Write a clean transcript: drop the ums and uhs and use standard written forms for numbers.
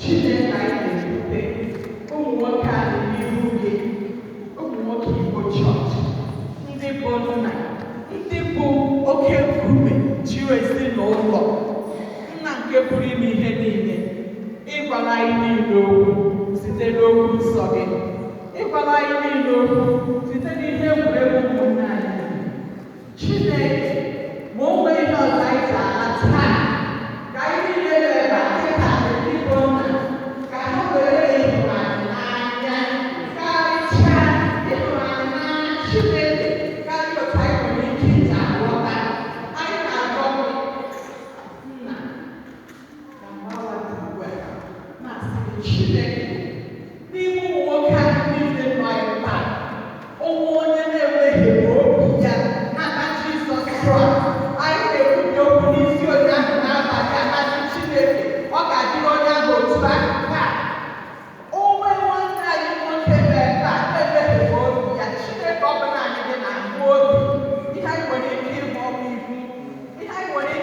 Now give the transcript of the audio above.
Chineke, anyị na-ebute ụmụ nwoke anyị n'ihu gị, ụmụ nwoke Igbo chọọchị, ndị bụ nna, ndị bụ oke nkume jiri ezinụlọ. Nna nke pụrụ ime ihe niile, ịgwala anyị niile okwu site n'okwu nsọ gị, ịgwala anyị niile okwu site n'ihe egwuregwu ụmụnne anyị. Chineke, ma o nwee ihe ọzọ anyị ji ala taa, ka anyị niile nọ ebe a dịka ndị bụ nna, ka ha were ịhụrụ anyị n'anya karịchaa, ịhụrụ anyị n'anya, Chineke, karịa otu anyị nwere ike iji aghọta. Anyị na-arịọ gị, Nna, ka mgbe awa dị ugbu a, na-asị gị, Chineke, n'ime ụmụ nwoke anyị niile nọ ebe a, onwe onye